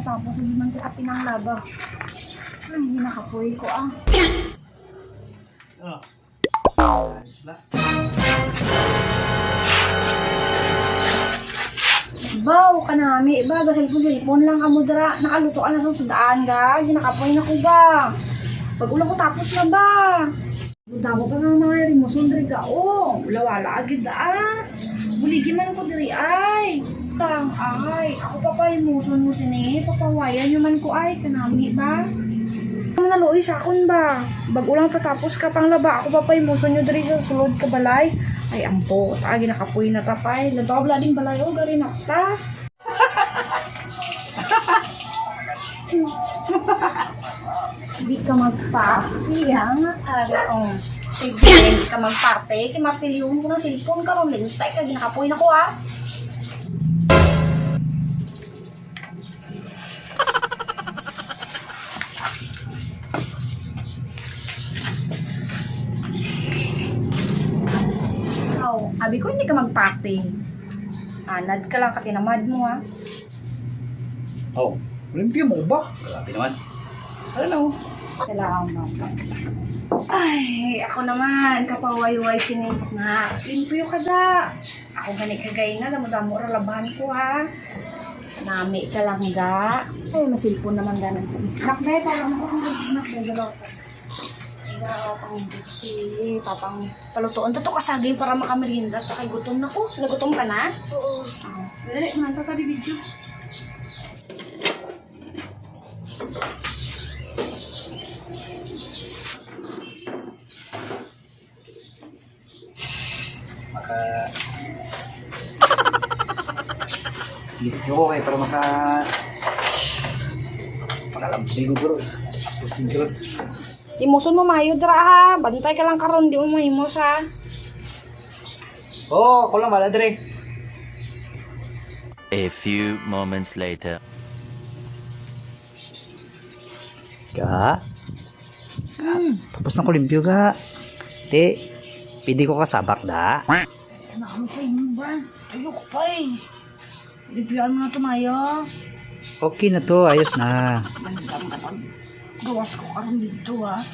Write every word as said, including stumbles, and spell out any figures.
Tapos hindi man kita pinanglaba. Ay, hindi nakapoy ko ah. Oh. Ayos pala. Baw, kanami ba? Gasilpon-silpon lang kamo dira. Nakaluto ka na sa sudaan ga. Ginakapoy na ko ba? Pag-ulang ko tapos na ba? Damo pa nga mga rimuson diri ka, oh. Wala-wala agid ah. Buligi man ko diri ay. Tang ay, ako papahimuson mo sini. Papawayan nyo man ko ay. Kanami ba? Ano na luoy sa akon ba? Bago lang tatapos ka pang laba. Ako papahimuson nyo diri sa sulod ka balay. Ay, ampo. Agi nakapoy na tapay. Lantaw bala ding balay. Oh, gari na ta. Di ka magpapi, ha? Ari, oh. Sige, di ka magpapi. Kay martilyon ko ng cellphone karon, lintay ka, ginakapoy na ko, ha? Oh, abi ko, hindi ka magpapi. Anad ka lang, katinamad mo, ha? Oh, limpyo mo ba? Grabe naman. Ano? Salamat. Ay, ako naman, kapawayway sini nga. Limpyo ka da. Ako gani kagay na, damo-damo ra labahan ko ha. Nami ka lang da. Ay, masilpon naman ganan ko. Nak, dahil parang ako, nak, dahil dalawa ko. Dahil pang si, papang palutuon. Tato kasagay para makamerienda. Takay gutom na ko. Nagutom ka na? Oo. Ah, dali, man, tato di video. Maka... Limpyo ko kay para maka... Makalambing ko, bro. Tapos yung bro. Imuson mo mayo dira ha. Bantay ka lang karon, di mo mahimos ha. Oo, ako lang, wala, dre. A few moments later. Ka? Hmm. Tapos na ko limpyo ka. Te, pwede ko kasabak da? Ano kami sa inyo, Bran? Ayoko pa eh. Limpyoan mo na to, Maya. Okay na to, ayos na. Bandam ka pag gawas ko karon dito ha.